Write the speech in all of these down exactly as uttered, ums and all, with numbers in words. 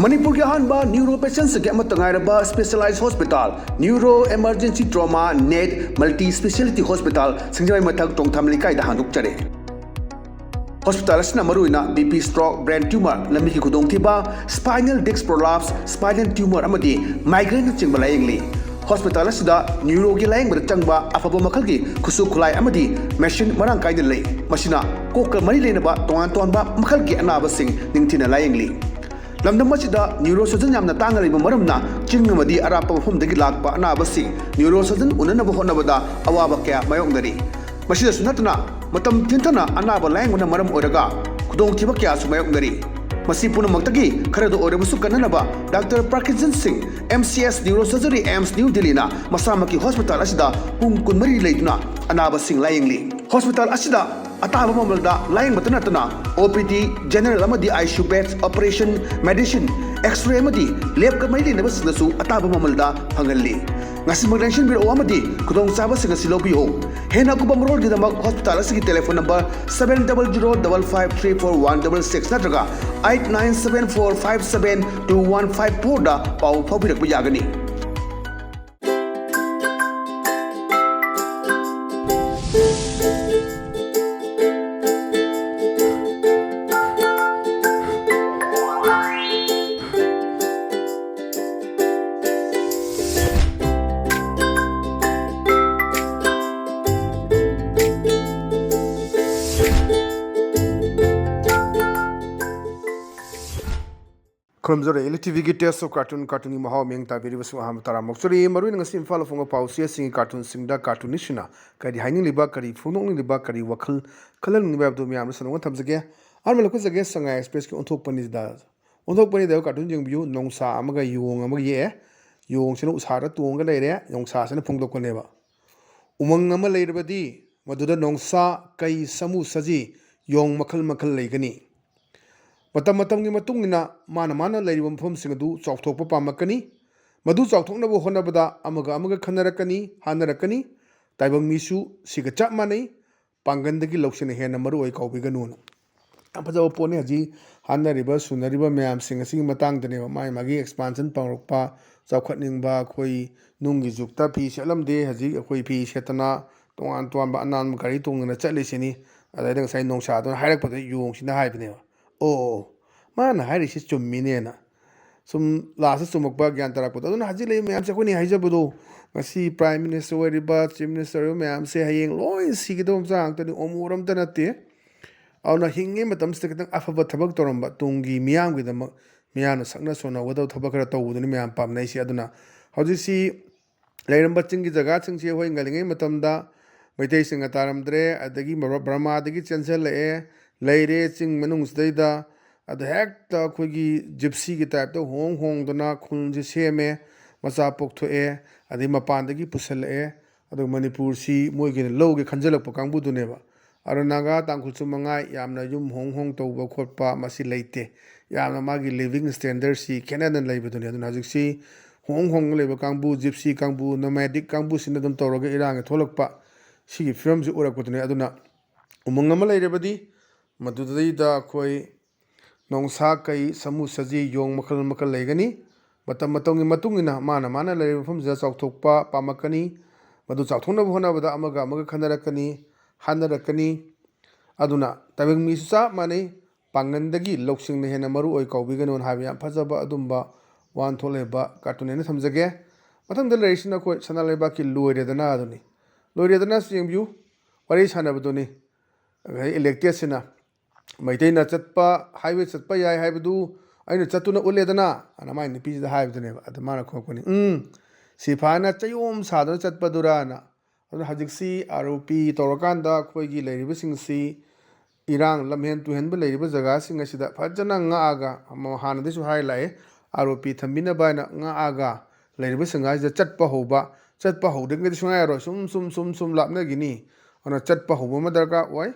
ꯃꯅꯤꯄꯨꯔꯒꯤ ꯑꯍꯥꯟꯕ ꯅ꯭ꯌꯨꯔꯣ ꯄꯦꯁꯦꯟꯁꯤꯡꯒꯤ ꯑꯃꯠꯇ ꯉꯥꯏꯔꯕ specialised hospital, neuro emergency trauma ꯅꯦꯠ ꯃꯜꯇꯤ ꯁ꯭ꯄꯦꯁꯤꯌꯦꯂꯤꯇꯤ ꯍꯣꯁꯄꯤꯇꯥꯜ, ꯁꯤꯡꯖꯃꯩ ꯃꯊꯛ ꯇꯣꯡꯊꯥꯝ ꯂꯩꯀꯥꯏꯗ ꯍꯥꯡꯗꯣꯛꯆꯔꯦ꯫ ꯍꯣꯁꯄꯤꯇꯥꯜ ꯑꯁꯤꯅ ꯃꯔꯨꯑꯣꯏꯅ B P stroke, brain tumour, ꯂꯝꯕꯤꯒꯤ ꯈꯨꯗꯣꯡꯊꯤꯕ, spinal disc prolapse, spinal tumour ꯑꯃꯗꯤ ꯃꯥꯏꯒ꯭ꯔꯦꯟꯅꯆꯤꯡꯕ ꯂꯥꯌꯦꯡꯂꯤ꯫ ꯍꯣꯁꯄꯤꯇꯥꯜ ꯑꯁꯤꯗ ꯅ꯭ꯌꯨꯔꯣꯒꯤ ꯂꯥꯌꯦꯡꯕꯗ ꯆꯪꯕ ꯑꯐꯕ ꯃꯈꯜꯒꯤ ꯈꯨꯠꯁꯨ ꯈꯨꯠꯂꯥꯏ ꯑꯃꯗꯤ ꯃꯦꯁꯤꯟ ꯃꯔꯥꯡ ꯀꯥꯏꯅ ꯂꯩ꯫ ꯃꯁꯤꯅ ꯀꯣꯛꯀ ꯃꯔꯤ ꯂꯩꯅꯕ ꯇꯣꯉꯥꯟ ꯇꯣꯉꯥꯟꯕ ꯃꯈꯜꯒꯤ ꯑꯅꯥꯕꯁꯤꯡ ꯅꯤꯡꯊꯤꯅ ꯂꯥꯌꯦꯡꯂꯤ꯫ ꯂꯝꯗꯝ ꯑꯁꯤꯗ ꯅ꯭ꯌꯨꯔꯣ ꯁꯔꯖꯟ ꯌꯥꯝꯅ ꯇꯥꯡꯅ ꯂꯩꯕ ꯃꯔꯝꯅ ꯆꯤꯡ ꯑꯃꯗꯤ ꯑꯔꯥꯞꯄ ꯃꯐꯝꯗꯒꯤ ꯂꯥꯛꯄ ꯑꯅꯥꯕꯁꯤꯡ ꯅ꯭ꯌꯨꯔꯣ ꯁꯔꯖꯟ ꯎꯅꯅꯕ ꯍꯣꯠꯅꯕꯗ ꯑꯋꯥꯕ ꯀꯌꯥ ꯃꯥꯌꯣꯛꯅꯔꯤ꯫ ꯃꯁꯤꯗꯁꯨ ꯅꯠꯇꯅ ꯃꯇꯝ ꯊꯤꯟꯊꯅ ꯑꯅꯥꯕ ꯂꯥꯌꯦꯡꯕꯅ ꯃꯔꯝ ꯑꯣꯏꯔꯒ ꯈꯨꯗꯣꯡꯊꯤꯕ ꯀꯌꯥꯁꯨ ꯃꯥꯌꯣꯛꯅꯔꯤ꯫ ꯃꯁꯤ ꯄꯨꯝꯅꯃꯛꯇꯒꯤ ꯈꯔꯗ ꯑꯣꯏꯔꯕꯁꯨ ꯀꯟꯅꯅꯕ doctor ꯄ꯭ꯔꯀꯤꯟꯖꯟ Singh, M C S neuro surgery, AIIMS new ꯗꯤꯜꯂꯤꯅ ꯃꯁꯥꯃꯛꯀꯤ ꯍꯣꯁꯄꯤꯇꯥꯜ ꯑꯁꯤꯗ ꯄꯨꯡ ꯀꯨꯟꯃꯔꯤ ꯂꯩꯗꯨꯅ ꯑꯅꯥꯕꯁꯤꯡ ꯂꯥꯌꯦꯡꯂꯤ꯫ ꯍꯣꯁꯄꯤꯇꯥꯜ ꯑꯁꯤꯗ ꯑꯇꯥꯕ ꯃꯃꯜꯗ ꯂꯥꯌꯦꯡꯕꯇ ꯅꯠꯇꯅ ꯑꯣ ꯄꯤ ꯗꯤ, ꯖꯦꯅꯔꯦꯜ ꯑꯃꯗꯤ I C U beds, operation, medicine, X ray ꯑꯃꯗꯤ ꯂꯦꯕꯀ ꯃꯔꯤ ꯂꯩꯅꯕꯁꯤꯡꯗꯁꯨ ꯑꯇꯥꯕ ꯃꯃꯜꯗ ꯐꯪꯍꯜꯂꯤ꯫ ꯉꯁꯤꯃꯛ ꯂꯦꯡꯁꯤꯟꯕꯤꯔꯛꯎ ꯑꯃꯗꯤ ꯈꯨꯗꯣꯡꯆꯥꯕꯁꯤꯡ ꯑꯁꯤ ꯂꯧꯕꯤꯌꯨ꯫ ꯍꯦꯟꯅ ꯑꯀꯨꯞꯄ ꯃꯔꯣꯜꯒꯤꯗꯃꯛ ꯍꯣꯁꯄꯤꯇꯥꯜ ꯑꯁꯤꯒꯤ telephone number seven double zero double five three four one double six ꯅꯠꯇ꯭ꯔꯒ eight nine seven four five seven two one five four ꯗ ꯄꯥꯎ ꯐꯥꯎꯕꯤꯔꯛꯄ ꯌꯥꯒꯅꯤ꯫ ꯈꯨꯔꯨꯝꯖꯔꯤ, ꯏꯂꯤ ꯇꯤ ꯚꯤꯒꯤ Taste of Cartoon, ꯀꯥꯔꯇꯨꯟꯒꯤ ꯃꯍꯥꯎ ꯃꯤꯌꯦꯡ ꯇꯥꯕꯤꯔꯤꯕꯁꯤꯡ ꯑꯍꯥꯟꯕ ꯇꯔꯥꯝꯅ ꯑꯣꯛꯆꯔꯤ꯫ ꯃꯔꯨꯑꯣꯏꯅ ꯉꯁꯤ ꯏꯝꯐꯥꯜ ꯐꯣꯡꯕ ꯄꯥꯎꯆꯦꯁꯤꯡꯒꯤ ꯀꯥꯔꯇꯨꯟꯁꯤꯡꯗ ꯀꯥꯔꯇꯨꯅꯤꯁꯁꯤꯡꯅ ꯀꯔꯤ ꯍꯥꯏꯅꯤꯡꯂꯤꯕ, ꯀꯔꯤ ꯐꯣꯡꯗꯣꯛꯅꯤꯡꯂꯤꯕ, ꯀꯔꯤ ꯋꯥꯈꯜ ꯈꯜꯍꯟꯅꯤꯡꯂꯤꯕ ꯍꯥꯏꯕꯗꯨ ꯃꯌꯥꯝꯗ ꯁꯟꯗꯣꯛꯅ ꯊꯝꯖꯒꯦ꯫ ꯑꯍꯥꯟꯕ ꯂꯧꯈꯠꯆꯒꯦ, ꯁꯉꯥꯏ ꯑꯦꯛꯁꯄ꯭ꯔꯦꯁꯀꯤ ꯑꯣꯟꯊꯣꯛꯄꯅꯤꯗ, ꯑꯣꯟꯊꯣꯛꯄꯅꯤꯗ ꯀꯥꯔꯇꯨꯟ ꯌꯦꯡꯕꯤꯌꯨ꯫ ꯅꯣꯡꯁꯥ ꯑꯃꯒ ꯌꯣꯡ ꯑꯃꯒ ꯌꯦꯛꯑꯦ꯫ ꯌꯣꯡꯁꯤꯅ ꯎꯁꯥꯗ ꯇꯣꯡꯉꯒ ꯂꯩꯔꯦ, ꯅꯣꯡꯁꯥꯁꯤꯅ ꯐꯣꯡꯗꯣꯛꯄꯅꯦꯕ꯫ ꯎꯃꯪ ꯑꯃ ꯂꯩꯔꯕꯗꯤ ꯃꯗꯨꯗ ꯅꯣꯡꯁꯥ, ꯀꯩ, ꯁꯥꯃꯨ, ꯁꯖꯤ, ꯌꯣꯡ ꯃꯈꯜ ꯃꯈꯜ ꯂꯩꯒꯅꯤ꯫ ꯃꯇꯝ ꯃꯇꯝꯒꯤ ꯃꯇꯨꯡ ꯏꯟꯅ ꯃꯥꯅ ꯃꯥꯅ ꯂꯩꯔꯤꯕ ꯃꯐꯝꯁꯤꯡ ꯑꯗꯨ ꯆꯥꯎꯊꯣꯛꯄ ꯄꯥꯝꯂꯛꯀꯅꯤ꯫ ꯃꯗꯨ ꯆꯥꯎꯊꯣꯛꯅꯕ ꯍꯣꯠꯅꯕꯗ ꯑꯃꯒ ꯑꯃꯒ ꯈꯟꯅꯔꯛꯀꯅꯤ, ꯍꯥꯠꯅꯔꯛꯀꯅꯤ꯫ ꯇꯥꯏꯕꯪ ꯃꯤꯁꯨ ꯁꯤꯒ ꯆꯞ ꯃꯥꯟꯅꯩ꯫ ꯄꯥꯡꯒꯟꯗꯒꯤ ꯂꯧꯁꯤꯅ ꯍꯦꯟꯅ ꯃꯔꯨ ꯑꯣꯏ ꯀꯥꯎꯕꯤꯒꯅꯨꯅ꯫ ꯌꯥꯝ ꯐꯖꯕ ꯄꯣꯠꯅꯤ꯫ ꯍꯧꯖꯤꯛ ꯍꯥꯠꯅꯔꯤꯕ ꯁꯨꯅꯔꯤꯕ ꯃꯌꯥꯝꯁꯤꯡ ꯑꯁꯤꯒꯤ ꯃꯇꯥꯡꯗꯅꯦꯕ꯫ ꯃꯥꯒꯤ ꯃꯥꯒꯤ expansion ꯄꯥꯡꯂꯛꯄ, ꯆꯥꯎꯈꯠꯅꯤꯡꯕ, ꯑꯩꯈꯣꯏ ꯅꯨꯡꯒꯤ ꯖꯨꯛꯇ ꯐꯤ ꯁꯦꯠꯂꯝꯗꯦ, ꯍꯧꯖꯤꯛ ꯑꯩꯈꯣꯏ ꯐꯤ ꯁꯦꯠꯇꯅ ꯇꯣꯉꯥꯟ ꯇꯣꯉꯥꯟꯕ ꯑꯅꯥꯟꯕ ꯒꯥꯔꯤ ꯇꯣꯡꯗꯅ ꯆꯠꯂꯤꯁꯤꯅꯤ꯫ ꯑꯗꯩꯗ ꯉꯁꯥꯏ ꯅꯣꯡꯁꯥꯗꯨꯅ ꯍꯥꯏꯔꯛꯄꯗ ꯌꯣꯡꯁꯤꯅ ꯍꯥꯏꯕꯅꯦꯕ, "ꯑꯣ, ꯃꯥꯅ ꯍꯥꯏꯔꯤꯁꯤ ꯆꯨꯝꯃꯤꯅꯦꯅ"꯫ ꯁꯨꯝ ꯂꯥꯁꯇ ꯆꯨꯝꯃꯛꯄ ꯒ꯭ꯌꯥꯟ ꯇꯥꯔꯛꯄꯗꯣ꯫ ꯑꯗꯨꯅ ꯍꯧꯖꯤꯛ ꯂꯩꯔꯤꯕ ꯃꯌꯥꯝꯁꯦ ꯑꯩꯈꯣꯏꯅ ꯍꯥꯏꯖꯕꯗꯣ, ꯉꯁꯤ Prime Minister ꯑꯣꯏꯔꯤꯕ, Chief Minister ꯑꯣꯏꯔꯤꯕ ꯃꯌꯥꯝꯁꯦ ꯍꯌꯦꯡ ꯂꯣꯏ ꯁꯤꯒꯗꯕ ꯃꯆꯥ ꯉꯥꯛꯇꯅꯤ, ꯑꯃꯣꯔ ꯑꯝꯇ ꯅꯠꯇꯦ꯫ ꯑꯗꯨꯅ ꯍꯤꯡꯉꯤꯉꯩ ꯃꯇꯝꯁꯤꯗ ꯈꯤꯇꯪ ꯑꯐꯕ ꯊꯕꯛ ꯇꯧꯔꯝꯕ, ꯇꯨꯡꯒꯤ ꯃꯤꯌꯥꯝꯒꯤꯗꯃꯛ, ꯃꯤꯌꯥꯝꯅ ꯁꯛꯅ ꯁꯣꯟꯅꯒꯗꯕ ꯊꯕꯛ ꯈꯔ ꯇꯧꯕꯗꯨꯅꯤ ꯃꯌꯥꯝ ꯄꯥꯝꯅꯩꯁꯦ꯫ ꯑꯗꯨꯅ ꯍꯧꯖꯤꯛꯁꯤ ꯂꯩꯔꯝꯕ ꯆꯤꯡꯒꯤ ꯖꯒꯥꯁꯤꯡꯁꯤ ꯑꯩꯈꯣꯏ ꯉꯜꯂꯤꯉꯩ ꯃꯇꯝꯗ ꯃꯩꯇꯩꯁꯤꯡꯅ ꯇꯥꯔꯝꯗ꯭ꯔꯦ, ꯑꯗꯒꯤ ꯕꯔ-, ꯕꯔꯃꯥꯗꯒꯤ ꯆꯦꯟꯁꯤꯜꯂꯛꯑꯦ, ꯂꯩꯔꯦ ꯆꯤꯡ ꯃꯅꯨꯡꯁꯤꯗꯩꯗ꯫ ꯑꯗ ꯍꯦꯛꯇ ꯑꯩꯈꯣꯏꯒꯤ ꯖꯤꯞꯁꯤꯒꯤ typeꯇ ꯍꯣꯡ ꯍꯣꯡꯗꯅ ꯈꯨꯜꯁꯦ ꯁꯦꯝꯃꯦ, ꯃꯆꯥ ꯄꯣꯛꯊꯣꯛꯑꯦ, ꯑꯗꯩ ꯃꯄꯥꯟꯗꯒꯤ ꯄꯨꯁꯜꯂꯛꯑꯦ꯫ ꯑꯗꯨꯒ ꯃꯅꯤꯄꯨꯔꯁꯤ ꯃꯣꯏꯒꯤꯅ ꯂꯧꯒꯦ ꯈꯟꯖꯜꯂꯛꯄ ꯀꯥꯡꯕꯨꯗꯨꯅꯦꯕ꯫ ꯑꯗꯣ ꯅꯥꯒꯥ ꯇꯥꯡꯈꯨꯜꯁꯨ ꯃꯉꯥꯏ ꯌꯥꯝꯅ ꯌꯨꯝ ꯍꯣꯡ ꯍꯣꯡ ꯇꯧꯕ ꯈꯣꯠꯄ ꯃꯁꯤ ꯂꯩꯇꯦ꯫ ꯌꯥꯝꯅ ꯃꯥꯒꯤ living standardꯁꯤ ꯈꯦꯠꯅꯗꯅ ꯂꯩꯕꯗꯨꯅꯤ꯫ ꯑꯗꯨꯅ ꯍꯧꯖꯤꯛꯁꯤ ꯍꯣꯡ ꯍꯣꯡꯅ ꯂꯩꯕ ꯀꯥꯡꯕꯨ, ꯖꯤꯞꯁꯤ ꯀꯥꯡꯕꯨ, nomadic ꯀꯥꯡꯕꯨꯁꯤꯅ ꯑꯗꯨꯝ ꯇꯧꯔꯒ ꯏꯔꯥꯡꯒꯤ ꯊꯣꯛꯂꯛꯄ ꯁꯤꯒꯤ ꯐꯤꯕꯝꯁꯤ ꯎꯔꯛꯄꯗꯨꯅꯤ꯫ ꯑꯗꯨꯅ ꯎꯃꯪ ꯑꯃ ꯂꯩꯔꯕꯗꯤ ꯃꯗꯨꯗꯩꯗ ꯑꯩꯈꯣꯏ ꯅꯣꯡꯁꯥ, ꯀꯩ, ꯁꯥꯃꯨ, ꯁꯖꯤ, ꯌꯣꯡ ꯃꯈꯜ ꯃꯈꯜ ꯂꯩꯒꯅꯤ꯫ ꯃꯇꯝ ꯃꯇꯝꯒꯤ ꯃꯇꯨꯡ ꯏꯟꯅ ꯃꯥꯅ ꯃꯥꯅ ꯂꯩꯔꯤꯕ ꯃꯐꯝꯁꯤꯗ ꯆꯥꯎꯊꯣꯛꯄ ꯄꯥꯝꯂꯛꯀꯅꯤ꯫ ꯃꯗꯨ ꯆꯥꯎꯊꯣꯛꯅꯕ ꯍꯣꯠꯅꯕꯗ ꯑꯃꯒ ꯑꯃꯒ ꯈꯟꯅꯔꯛꯀꯅꯤ, ꯍꯥꯠꯅꯔꯛꯀꯅꯤ꯫ ꯑꯗꯨꯅ ꯇꯥꯏꯕꯪ ꯃꯤꯁꯨ ꯆꯞ ꯃꯥꯟꯅꯩ꯫ ꯄꯥꯡꯒꯟꯗꯒꯤ ꯂꯧꯁꯤꯡꯅ ꯍꯦꯟꯅ ꯃꯔꯨ ꯑꯣꯏ ꯀꯥꯎꯕꯤꯒꯅꯨꯅ ꯍꯥꯏꯕ ꯌꯥꯝ ꯐꯖꯕ ꯑꯗꯨꯝꯕ ꯋꯥꯍꯟꯊꯣꯛ ꯂꯩꯕ cartoon ꯑꯩꯅ ꯊꯝꯖꯒꯦ꯫ ꯃꯊꯪꯗ ꯂꯩꯔꯤꯁꯤꯅ ꯑꯩꯈꯣꯏ ꯁꯅꯥ ꯂꯩꯕꯥꯛꯀꯤ ꯂꯣꯏꯔꯦꯗꯅ ꯑꯗꯨꯅꯤ꯫ ꯂꯣꯏꯔꯦꯗꯅꯁꯤ ꯌꯦꯡꯕꯤꯌꯨ꯫ ꯋꯥꯔꯤ ꯁꯥꯟꯅꯕꯗꯨꯅꯤ꯫ ꯑꯗꯩ electedꯁꯤꯅ ꯃꯩꯇꯩꯅ ꯆꯠꯄ, highway ꯆꯠꯄ ꯌꯥꯏ ꯍꯥꯏꯕꯗꯨ ꯑꯩꯅ ꯆꯠꯇꯨꯅ ꯎꯠꯂꯦꯗꯅ, ꯑꯅ ꯃꯥꯏ ꯅꯨꯄꯤꯁꯤꯗ ꯍꯥꯏꯕꯗꯨꯅꯦꯕ꯫ ꯑꯗ ꯃꯥꯅ ꯈꯨꯝꯃꯛꯄꯅꯤ, "ꯎꯝ, ꯁꯤꯐꯥꯏꯅ ꯆꯌꯣꯝ ꯁꯥꯗꯨꯅ ꯆꯠꯄꯗꯨꯔꯥꯅ?" ꯑꯗꯨꯅ ꯍꯧꯖꯤꯛꯁꯤ ꯑꯥꯔ ꯑꯣ ꯄꯤ ꯇꯧꯔꯀꯥꯟꯗ ꯑꯩꯈꯣꯏꯒꯤ ꯂꯩꯔꯤꯕꯁꯤꯡꯁꯤ ꯏꯔꯥꯡ ꯂꯝꯍꯦꯟ ꯇꯨꯍꯦꯟꯕ ꯂꯩꯔꯤꯕ ꯖꯒꯥꯁꯤꯡ ꯑꯁꯤꯗ ꯐꯖꯅ ꯉꯥꯛꯑꯒ, ꯑꯃ ꯍꯥꯟꯅꯗꯩꯁꯨ ꯍꯥꯏ ꯂꯥꯛꯑꯦ, ꯑꯥꯔ ꯑꯣ ꯄꯤ ꯊꯝꯕꯤꯅꯕ ꯍꯥꯏꯅ ꯉꯥꯛꯑꯒ ꯂꯩꯔꯤꯕ ꯖꯒꯥꯁꯤꯗ ꯆꯠꯄ ꯍꯧꯕ, ꯆꯠꯄ ꯍꯧꯗ꯭ꯔꯤꯉꯩꯗꯤ ꯁꯨꯡꯌꯥ ꯌꯥꯔꯣꯏ, ꯁꯨꯝ, ꯁꯨꯝ, ꯁꯨꯝ, ꯁꯨꯝ ꯂꯥꯞꯅꯈꯤꯅꯤ꯫ ꯑꯗꯨꯅ ꯆꯠꯄ ꯍꯧꯕ ꯑꯃ ꯗꯔꯀꯥꯔ ꯑꯣꯏ꯫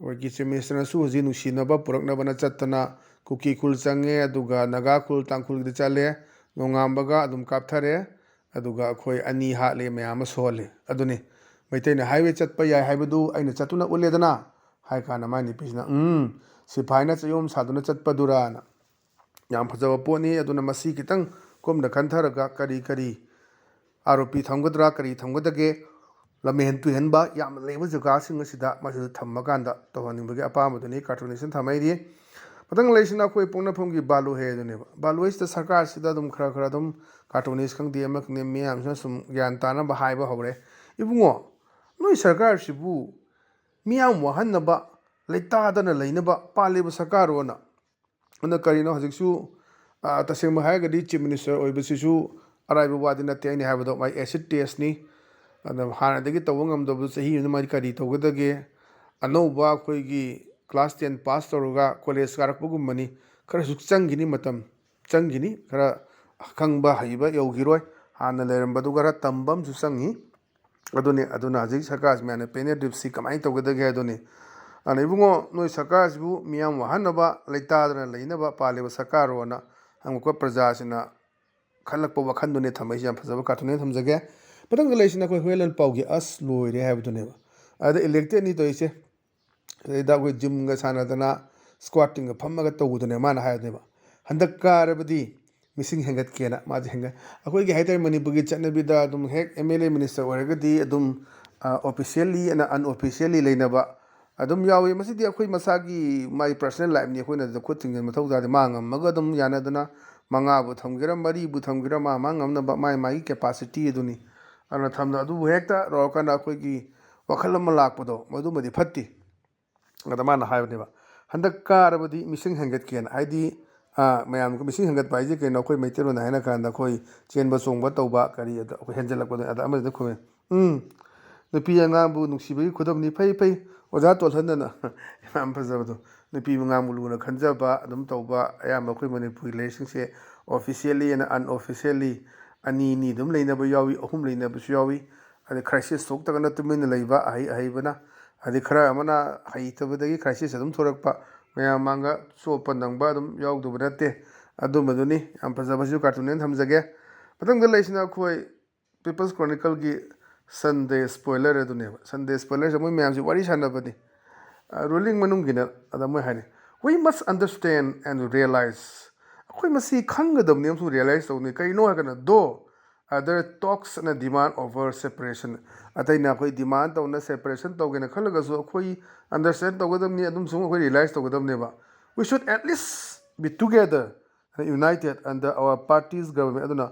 ꯑꯩꯈꯣꯏꯒꯤ Chief Ministerꯅꯁꯨ ꯍꯧꯖꯤꯛ ꯅꯨꯡꯁꯤꯅꯕ ꯄꯨꯔꯛꯅꯕꯅ ꯆꯠꯇꯅ ꯀꯨꯀꯤ ꯈꯨꯜ ꯆꯪꯉꯦ, ꯑꯗꯨꯒ ꯅꯥꯒꯥ ꯈꯨꯜ, ꯇꯥꯡꯈꯨꯜꯒꯤꯗ ꯆꯠꯂꯦ, ꯅꯣꯡꯉꯥꯟꯕꯒ ꯑꯗꯨꯝ ꯀꯥꯞꯊꯔꯦ, ꯑꯗꯨꯒ ꯑꯩꯈꯣꯏ ꯑꯅꯤ ꯍꯥꯠꯂꯦ, ꯃꯌꯥꯝ ꯑꯃ ꯁꯣꯛꯍꯜꯂꯦ꯫ ꯑꯗꯨꯅꯤ ꯃꯩꯇꯩꯅ highway ꯆꯠꯄ ꯌꯥꯏ ꯍꯥꯏꯕꯗꯨ ꯑꯩꯅ ꯆꯠꯇꯨꯅ ꯎꯠꯂꯦꯗꯅ, ꯍꯥꯏ ꯀꯥꯟꯗ ꯃꯥꯏ ꯅꯨꯄꯤꯁꯤꯅ, "ꯎꯝ, ꯁꯤꯐꯥꯏꯅ ꯆꯌꯣꯝ ꯁꯥꯗꯨꯅ ꯆꯠꯄꯗꯨꯔꯥꯅ꯫ ꯌꯥꯝ ꯐꯖꯕ ꯄꯣꯠꯅꯤ꯫ ꯑꯗꯨꯅ ꯃꯁꯤ ꯈꯤꯇꯪ ꯀꯨꯞꯅ ꯈꯟꯊꯔꯒ ꯀꯔꯤ ꯀꯔꯤ ꯑꯥꯔꯣꯄꯤ ꯊꯝꯒꯗ꯭ꯔꯥ, ꯀꯔꯤ ꯊꯝꯒꯗꯒꯦ, ꯂꯝꯍꯦꯟ ꯇꯨꯍꯦꯟꯕ ꯌꯥꯝꯅ ꯂꯩꯕ ꯖꯒꯥꯁꯤꯡ ꯑꯁꯤꯗ ꯃꯁꯤꯗ ꯊꯝꯃꯀꯥꯟꯗ ꯇꯧꯍꯟꯅꯤꯡꯕꯒꯤ ꯑꯄꯥꯝꯕꯗꯨꯅꯤ ꯀꯥꯔꯇꯨꯅꯤꯁꯅ ꯊꯝꯃꯛꯏꯗꯤ꯫ ꯃꯊꯪ ꯂꯩꯁꯤꯅ ꯑꯩꯈꯣꯏ ꯄꯣꯛꯅꯐꯝꯒꯤ ꯕꯥꯂꯨ ꯍꯦ ꯑꯗꯨꯅꯦꯕ꯫ ꯕꯥꯂꯨ ꯍꯦꯁꯤꯗ ꯁꯔꯀꯥꯔꯁꯤꯗ ꯑꯗꯨꯝ ꯈꯔ ꯈꯔ ꯑꯗꯨꯝ ꯀꯥꯔꯇꯨꯅꯤꯁ ꯈꯪꯗꯦ, ꯑꯃ ꯈꯪꯗꯦ, ꯃꯤꯌꯥꯝꯁꯤꯅ ꯁꯨꯝ ꯒ꯭ꯌꯥꯟ ꯇꯥꯅꯕ ꯍꯥꯏꯕ ꯍꯧꯔꯦ꯫ "ꯏꯕꯨꯡꯉꯣ, ꯅꯣꯏ ꯁꯔꯀꯥꯔꯁꯤꯕꯨ ꯃꯤꯌꯥꯝ ꯋꯥꯍꯟꯅꯕ, ꯂꯩꯇꯥꯗꯅ ꯂꯩꯅꯕ ꯄꯥꯜꯂꯤꯕ ꯁꯔꯀꯥꯔꯣꯅ?" ꯑꯗꯨꯅ ꯀꯔꯤꯅꯣ ꯍꯧꯖꯤꯛꯁꯨ, ꯑ, ꯇꯁꯦꯡꯕ ꯍꯥꯏꯔꯒꯗꯤ ꯆꯤꯐ ꯃꯤꯅꯤꯁꯇꯔ ꯑꯣꯏꯕꯁꯤꯁꯨ ꯑꯔꯥꯏꯕ ꯋꯥꯗꯤ ꯅꯠꯇꯦ꯫ ꯑꯩꯅ ꯍꯥꯏꯕꯗꯣ, ꯃꯥꯏ ꯑꯦꯁꯤꯠ ꯇꯦꯁꯅꯤ꯫ ꯑꯗꯨꯅ ꯍꯥꯟꯅꯗꯒꯤ ꯇꯧꯕ ꯉꯝꯗꯕꯗꯨ ꯆꯍꯤ ꯑꯃꯗ ꯃꯥꯗꯤ ꯀꯔꯤ ꯇꯧꯒꯗꯒꯦ? ꯑꯅꯧꯕ ꯑꯩꯈꯣꯏꯒꯤ ꯀ꯭ꯂꯥꯁ ꯇꯦꯟ ꯄꯥꯁ ꯇꯧꯔꯒ ꯀꯣꯂꯦꯖ ꯀꯥꯔꯛꯄꯒꯨꯝꯕꯅꯤ꯫ ꯈꯔꯁꯨ ꯆꯪꯈꯤꯅꯤ, ꯃꯇꯝ ꯆꯪꯈꯤꯅꯤ꯫ ꯈꯔ ꯈꯪꯕ ꯍꯩꯕ ꯌꯧꯈꯤꯔꯣꯏ꯫ ꯍꯥꯟꯅ ꯂꯩꯔꯝꯕꯗꯨ ꯈꯔ ꯇꯝꯕ ꯑꯃꯁꯨ ꯆꯪꯉꯤ꯫ ꯑꯗꯨꯅꯤ, ꯑꯗꯨꯅ ꯍꯧꯖꯤꯛ ꯁꯔꯀꯥꯔꯁꯤ ꯃꯌꯥꯝꯅ ꯄꯦꯅꯦꯗ꯭ꯔꯤꯞꯁꯤ ꯀꯃꯥꯏꯅ ꯇꯧꯒꯗꯒꯦ ꯍꯥꯏꯗꯨꯅꯤ꯫ ꯑꯗꯨꯅ ꯏꯕꯨꯡꯉꯣ, ꯅꯣꯏ ꯁꯔꯀꯥꯔꯁꯤꯕꯨ ꯃꯤꯌꯥꯝ ꯋꯥꯍꯟꯅꯕ, ꯂꯩꯇꯥꯗꯅ ꯂꯩꯅꯕ ꯄꯥꯜꯂꯤꯕ ꯁꯔꯀꯥꯔꯔꯣꯅ ꯍꯪꯉꯛꯄ ꯄ꯭ꯔꯖꯥꯁꯤꯅ ꯈꯜꯂꯛꯄ ꯋꯥꯈꯜꯗꯨꯅꯦ ꯊꯝꯃꯛꯏꯁꯦ꯫ ꯌꯥꯝ ꯐꯖꯕ ꯀꯥꯔꯇꯨꯟꯅꯦ, ꯊꯝꯖꯒꯦ꯫ ꯃꯊꯪꯗ ꯂꯩꯁꯤꯅ ꯑꯩꯈꯣꯏ ꯍꯨꯌꯦꯟ ꯂꯥꯟꯄꯥꯎꯒꯤ ꯑꯁ ꯂꯣꯏꯔꯦ ꯍꯥꯏꯕꯗꯨꯅꯦꯕ꯫ ꯑꯗ ꯏꯂꯦꯛꯇꯦꯠꯅꯤ ꯇꯧꯔꯤꯁꯦ꯫ ꯑꯗꯩꯗ ꯑꯩꯈꯣꯏ ꯖꯤꯝꯒ ꯁꯥꯟꯅꯗꯅ ꯁ꯭ꯀ꯭ꯋꯥꯠꯇꯤꯡꯒ ꯐꯝꯃꯒ ꯇꯧꯕꯗꯨꯅꯦ ꯃꯥꯅ ꯍꯥꯏꯕꯅꯦꯕ꯫ ꯍꯟꯗꯛ ꯀꯥꯔꯕꯗꯤ ꯃꯤꯁꯤꯡ ꯍꯦꯟꯒꯠꯀꯦꯅ ꯃꯥꯁꯦ ꯍꯦꯟꯒꯠ-, ꯑꯩꯈꯣꯏꯒꯤ ꯍꯥꯏꯇꯥꯔꯦ, ꯃꯅꯤꯄꯨꯔꯒꯤ ꯆꯠꯅꯕꯤꯗ ꯑꯗꯨꯝ ꯍꯦꯛ ꯑꯦꯝ ꯑꯦꯜ ꯑꯦ ꯃꯤꯅꯤꯁꯇꯔ ꯑꯣꯏꯔꯒꯗꯤ ꯑꯗꯨꯝ, ꯑ, ꯑꯣꯐꯤꯁꯤꯌꯦꯜꯂꯤ ꯑꯅ ꯑꯟꯑꯣꯐꯤꯁꯤꯌꯦꯜꯂꯤ ꯂꯩꯅꯕ ꯑꯗꯨꯝ ꯌꯥꯎꯏ꯫ ꯃꯁꯤꯗꯤ ꯑꯩꯈꯣꯏ ꯃꯁꯥꯒꯤ ꯃꯥꯒꯤ ꯄꯔꯁꯅꯦꯜ ꯂꯥꯏꯐꯅꯤ, ꯑꯩꯈꯣꯏꯅ ꯑꯗꯨꯗ ꯈꯨꯠ ꯊꯤꯡꯖꯤꯟꯕ ꯃꯊꯧ ꯇꯥꯗꯦ꯫ ꯃꯥ ꯉꯝꯃꯒ ꯑꯗꯨꯝ ꯌꯥꯅꯗꯅ ꯃꯉꯥꯕꯨ ꯊꯝꯒꯦꯔꯥ, ꯃꯔꯤꯕꯨ ꯊꯝꯒꯦꯔꯥ, ꯃꯥ ꯃꯥ ꯉꯝꯅꯕ ꯃꯥꯏ ꯃꯥꯒꯤ ꯀꯦꯄꯥꯁꯤꯇꯤ ꯑꯗꯨꯅꯤ꯫ ꯑꯗꯨꯅ ꯊꯝꯅ ꯑꯗꯨꯕꯨ ꯍꯦꯛꯇ ꯇꯧꯔꯀꯥꯟꯗ ꯑꯩꯈꯣꯏꯒꯤ ꯋꯥꯈꯜ ꯑꯃ ꯂꯥꯛꯄꯗꯣ, ꯃꯗꯨꯃꯗꯤ ꯐꯠꯇꯦ꯫ ꯑꯗ ꯃꯥꯅ ꯍꯥꯏꯕꯅꯦꯕ, "ꯍꯟꯗꯛ ꯀꯥꯔꯕꯗꯤ ꯃꯤꯁꯤꯡ ꯍꯦꯟꯒꯠꯀꯦꯅ"꯫ ꯍꯥꯏꯗꯤ, ꯑ, ꯃꯌꯥꯝ ꯃꯤꯁꯤꯡ ꯍꯦꯟꯒꯠꯄ ꯍꯥꯏꯁꯦ ꯀꯩꯅꯣ? ꯑꯩꯈꯣꯏ ꯃꯩꯇꯩꯂꯣꯟꯗ ꯍꯥꯏꯅ ꯀꯥꯟꯗ ꯑꯩꯈꯣꯏ ꯆꯦꯟꯕ ꯆꯣꯡꯕ ꯇꯧꯕ ꯀꯔꯤ ꯑꯗꯣ ꯑꯩꯈꯣꯏ ꯍꯦꯟꯖꯜꯂꯛꯄꯗꯣ꯫ ꯑꯗ ꯑꯃꯗꯨꯅ ꯈꯨꯝꯃꯦ, "ꯎꯝ, ꯅꯨꯄꯤ ꯑꯉꯥꯡꯕꯨ ꯅꯨꯡꯁꯤꯕꯒꯤ ꯈꯨꯗꯝꯅꯤ, ꯐꯩ, ꯐꯩ, ꯑꯣꯖꯥ ꯇꯣꯜꯍꯟꯗꯅ"꯫ ꯌꯥꯝ ꯐꯖꯕꯗꯣ꯫ ꯅꯨꯄꯤ ꯑꯉꯥꯡꯕꯨ ꯂꯨꯅ ꯈꯟꯖꯕ ꯑꯗꯨꯝ ꯇꯧꯕ, ꯑꯌꯥꯝꯕ ꯑꯩꯈꯣꯏ ꯃꯅꯤꯄꯨꯔꯤ ꯂꯥꯏꯔꯤꯛꯁꯤꯡꯁꯦ ꯑꯣꯐꯤꯁꯤꯌꯦꯜꯂꯤ ꯑꯅ ꯑꯟꯑꯣꯐꯤꯁꯤꯌꯦꯜꯂꯤ ꯑꯅꯤ ꯑꯅꯤ ꯑꯗꯨꯝ ꯂꯩꯅꯕ ꯌꯥꯎꯏ, ꯑꯍꯨꯝ ꯂꯩꯅꯕꯁꯨ ꯌꯥꯎꯏ꯫ ꯑꯗꯩ ꯀ꯭ꯔꯥꯏꯁꯤꯁ ꯊꯣꯛꯇ꯭ꯔꯒꯅ ꯇꯨꯃꯤꯟꯅ ꯂꯩꯕ ꯑꯍꯩ ꯑꯍꯩꯕꯅ, ꯑꯗꯩ ꯈꯔ ꯑꯃꯅ ꯍꯩꯇꯕꯗꯒꯤ ꯀ꯭ꯔꯥꯏꯁꯤꯁ ꯑꯗꯨꯝ ꯊꯣꯔꯛꯄ, ꯃꯌꯥꯝ ꯃꯥꯡꯗ ꯆꯣꯞꯄ ꯅꯪꯕ ꯑꯗꯨꯝ ꯌꯥꯎꯗꯕ ꯅꯠꯇꯦ꯫ ꯑꯗꯨꯝꯕꯗꯨꯅꯤ꯫ ꯌꯥꯝ ꯐꯖꯕꯁꯤꯁꯨ ꯀꯥꯔꯇꯨꯟꯅꯦꯅ ꯊꯝꯖꯒꯦ꯫ ꯃꯊꯪꯗ ꯂꯩꯁꯤꯅ ꯑꯩꯈꯣꯏ ꯄꯤꯄꯜꯁ ꯀ꯭ꯔꯣꯅꯤꯀꯜꯒꯤ ꯁꯟꯗꯦ ꯁ꯭ꯄꯣꯏꯂꯔ ꯑꯗꯨꯅꯦꯕ꯫ ꯁꯟꯗꯦ ꯁ꯭ꯄꯣꯏꯂꯔꯁꯦ ꯃꯣꯏ ꯃꯌꯥꯝꯁꯦ ꯋꯥꯔꯤ ꯁꯥꯟꯅꯕꯅꯤ꯫ ꯑ, ꯔꯨꯂꯤꯡ ꯃꯅꯨꯡꯒꯤꯅ ꯑꯗ ꯃꯣꯏ ꯍꯥꯏꯅꯤ, We must understand and realize. ꯑꯩꯈꯣꯏ ꯃꯁꯤ ꯈꯪꯒꯗꯕꯅꯤ ꯑꯃꯁꯨꯡ realize ꯇꯧꯅꯤ꯫ ꯀꯩꯅꯣ ꯍꯥꯏꯔꯒꯅ, though other talks and demand over separation, ꯑꯇꯩꯅ ꯑꯩꯈꯣꯏ demand ꯇꯧꯅ separation ꯇꯧꯒꯦꯅ ꯈꯜꯂꯒꯁꯨ ꯑꯩꯈꯣꯏ understand ꯇꯧꯒꯗꯕꯅꯤ, ꯑꯗꯨꯝꯁꯨ ꯑꯩꯈꯣꯏ realize ꯇꯧꯒꯗꯕꯅꯦꯕ꯫ We should at least be together and united under our party's government. ꯑꯗꯨꯅ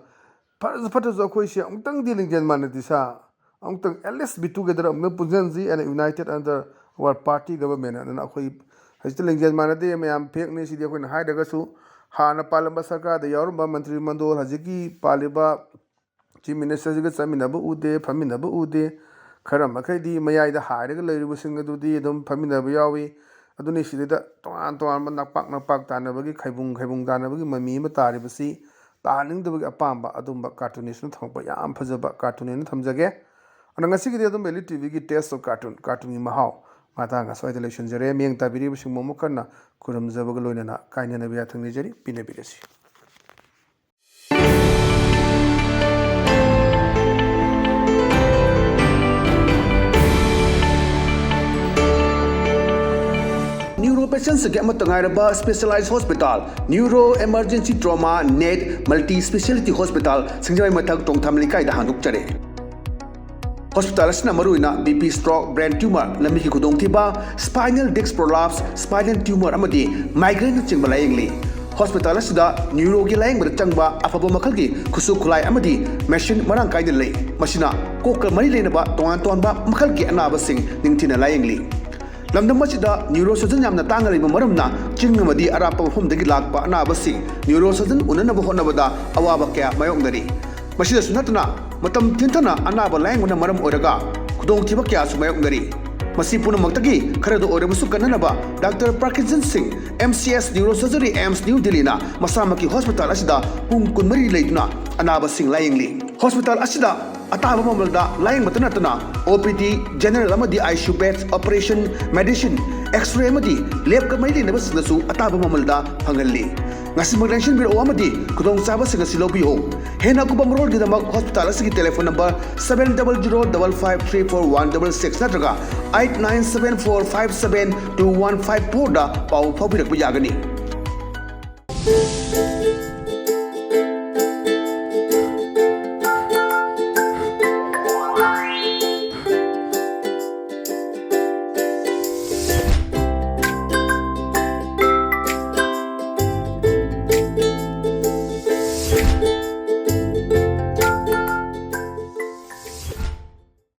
ꯐꯔꯁꯨ ꯐꯠꯇ꯭ꯔꯁꯨ ꯑꯩꯈꯣꯏꯁꯦ ꯑꯃꯨꯛꯇꯪꯗꯤ ꯂꯤꯡꯖꯦꯜ ꯃꯥꯟꯅꯗꯤ ꯁꯥ ꯑꯃꯨꯛꯇꯪ at least be together, ꯑꯃꯨꯛꯇꯪ ꯄꯨꯟꯁꯤꯟꯁꯤ and united under our party government. ꯑꯗꯨꯅ ꯑꯩꯈꯣꯏ ꯍꯧꯖꯤꯛꯇꯤ ꯂꯤꯡꯖꯦꯜ ꯃꯥꯟꯅꯗꯦ, ꯃꯌꯥꯝ ꯐꯦꯛꯅꯤ, ꯁꯤꯗꯤ ꯑꯩꯈꯣꯏꯅ ꯍꯥꯏꯗ꯭ꯔꯒꯁꯨ ꯍꯥꯟꯅ ꯄꯥꯜꯂꯝꯕ ꯁꯔꯀꯥꯔꯗ ꯌꯥꯎꯔꯝꯕ ꯃꯟꯇ꯭ꯔꯤ ꯃꯟꯗꯣꯜ, ꯍꯧꯖꯤꯛꯀꯤ ꯄꯥꯜꯂꯤꯕ chief ministerꯁꯤꯒ ꯆꯠꯃꯤꯟꯅꯕ ꯎꯗꯦ, ꯐꯝꯃꯤꯟꯅꯕ ꯎꯗꯦ꯫ ꯈꯔ ꯃꯈꯩꯗꯤ ꯃꯌꯥꯏꯗ ꯍꯥꯏꯔꯒ ꯂꯩꯔꯤꯕꯁꯤꯡ ꯑꯗꯨꯗꯤ ꯑꯗꯨꯝ ꯐꯝꯃꯤꯟꯅꯕ ꯌꯥꯎꯏ꯫ ꯑꯗꯨꯅꯤ ꯁꯤꯗꯩꯗ ꯇꯣꯉꯥꯟ ꯇꯣꯉꯥꯟꯕ ꯅꯄꯥꯛ ꯅꯄꯥꯛ ꯇꯥꯟꯅꯕꯒꯤ, ꯈꯩꯕꯨꯡ ꯈꯩꯕꯨꯡ ꯇꯥꯟꯅꯕꯒꯤ ꯃꯃꯤ ꯑꯃ ꯇꯥꯔꯤꯕꯁꯤ ꯇꯥꯍꯟꯅꯤꯡꯗꯕꯒꯤ ꯑꯄꯥꯝꯕ ꯑꯗꯨꯝꯕ cartoonistꯅ ꯊꯝꯃꯛꯄ ꯌꯥꯝ ꯐꯖꯕ cartoon ꯍꯥꯏꯅ ꯊꯝꯖꯒꯦ꯫ ꯑꯗꯣ ꯉꯁꯤꯒꯤꯗꯤ ꯑꯗꯨꯝ L E T Vꯒꯤ Taste of Cartoon, cartoonꯒꯤ ꯃꯍꯥꯎ ꯃꯇꯥꯡ ꯑꯁ꯭ꯋꯥꯏꯗ ꯂꯣꯏꯁꯤꯟꯖꯔꯦ꯫ ꯃꯤꯠꯌꯦꯡ ꯇꯥꯕꯤꯔꯤꯕꯁꯤꯡꯕꯨ ꯑꯃꯨꯛ ꯍꯟꯅ ꯈꯨꯔꯨꯝꯖꯕꯒ ꯂꯣꯏꯅꯅ ꯀꯥꯏꯅꯅꯕ ꯌꯥꯊꯪ ꯅꯤꯖꯔꯤ, ꯄꯤꯅꯕꯤꯔꯁꯤ꯫ Neuro patientsꯒꯤ ꯑꯃꯠꯇ ꯉꯥꯏꯔꯕ specialized hospital, Neuro Emergency Trauma Net Multi Speciality Hospital, ꯁꯤꯡꯖꯃꯩ ꯃꯊꯛ ꯇꯣꯡꯊꯥꯝ ꯂꯩꯀꯥꯏꯗ ꯍꯥꯡꯗꯣꯛꯆꯔꯦ꯫ Hospital ꯑꯁꯤꯅ ꯃꯔꯨꯑꯣꯏꯅ B P stroke, brain tumor, ꯂꯝꯕꯤꯒꯤ ꯈꯨꯗꯣꯡꯊꯤꯕ, spinal disc prolapse, spinal tumor ꯑꯃꯗꯤ migraineꯅꯆꯤꯡꯕ ꯂꯥꯌꯦꯡꯂꯤ꯫ Hospital ꯑꯁꯤꯗ neuroꯒꯤ ꯂꯥꯌꯦꯡꯕꯗ ꯆꯪꯕ ꯑꯐꯕ ꯃꯈꯜꯒꯤ ꯈꯨꯠꯁꯨ ꯈꯨꯠꯂꯥꯏ ꯑꯃꯗꯤ machine ꯃꯔꯥꯡ ꯀꯥꯏꯅ ꯂꯩ꯫ ꯃꯁꯤꯅ ꯀꯣꯛꯀ ꯃꯔꯤ ꯂꯩꯅꯕ ꯇꯣꯉꯥꯟ ꯇꯣꯉꯥꯟꯕ ꯃꯈꯜꯒꯤ ꯑꯅꯥꯕꯁꯤꯡ ꯅꯤꯡꯊꯤꯅ ꯂꯥꯌꯦꯡꯂꯤ꯫ ꯂꯝꯗꯝ ꯑꯁꯤꯗ neurosurgeon ꯌꯥꯝꯅ ꯇꯥꯡꯅ ꯂꯩꯕ ꯃꯔꯝꯅ ꯆꯤꯡ ꯑꯃꯗꯤ ꯑꯔꯥꯞꯄ ꯃꯐꯝꯗꯒꯤ ꯂꯥꯛꯄ ꯑꯅꯥꯕꯁꯤꯡ neurosurgeon ꯎꯅꯅꯕ ꯍꯣꯠꯅꯕꯗ ꯑꯋꯥꯕ ꯀꯌꯥ ꯃꯥꯌꯣꯛꯅꯔꯤ꯫ ꯃꯁꯤꯗꯁꯨ ꯅꯠꯇꯅ ꯃꯇꯝ ꯊꯦꯡꯊꯅ ꯑꯅꯥꯕ ꯂꯥꯌꯦꯡꯕꯅ ꯃꯔꯝ ꯑꯣꯏꯔꯒ ꯈꯨꯗꯣꯡꯊꯤꯕ ꯀꯌꯥꯁꯨ ꯃꯥꯌꯣꯛꯅꯔꯤ꯫ ꯃꯁꯤ ꯄꯨꯝꯅꯃꯛꯇꯒꯤ ꯈꯔꯗ ꯑꯣꯏꯔꯕꯁꯨ ꯀꯟꯅꯅꯕ Doctor Parkinson Singh, M C S Neurosurgery, AIIMS New Delhiꯅ ꯃꯁꯥꯃꯛꯀꯤ hospital ꯑꯁꯤꯗ ꯄꯨꯡ ꯀꯨꯟꯃꯔꯤ ꯂꯩꯗꯨꯅ ꯑꯅꯥꯕꯁꯤꯡ ꯂꯥꯌꯦꯡꯂꯤ꯫ Hospital ꯑꯁꯤꯗ ꯑꯇꯥꯕ ꯃꯃꯜꯗ ꯂꯥꯌꯦꯡꯕꯇ ꯅꯠꯇꯅ ꯑꯣ ꯄꯤ ꯗꯤ, ꯖꯦꯅꯔꯦꯜ ꯑꯃꯗꯤ I C U bed, operation, medicine, X ray ꯑꯃꯗꯤ ꯂꯦꯕꯀ ꯃꯔꯤ ꯂꯩꯅꯕꯁꯤꯡꯗꯁꯨ ꯑꯇꯥꯕ ꯃꯃꯜꯗ ꯐꯪꯍꯜꯂꯤ꯫ ꯉꯁꯤꯃꯛ ꯂꯦꯡꯁꯤꯟꯕꯤꯔꯛꯎ ꯑꯃꯗꯤ ꯈꯨꯗꯣꯡꯆꯥꯕꯁꯤꯡ ꯑꯁꯤ ꯂꯧꯕꯤꯌꯨ꯫ ꯍꯦꯟꯅ ꯑꯀꯨꯞꯄ ꯃꯔꯣꯜꯒꯤꯗꯃꯛ ꯍꯣꯁꯄꯤꯇꯥꯜ ꯑꯁꯤꯒꯤ telephone number seven double zero double five three four one double six ꯅꯠꯇ꯭ꯔꯒ eight nine seven four five seven two one five fourꯗ ꯄꯥꯎ ꯐꯥꯎꯕꯤꯔꯛꯄ ꯌꯥꯒꯅꯤ꯫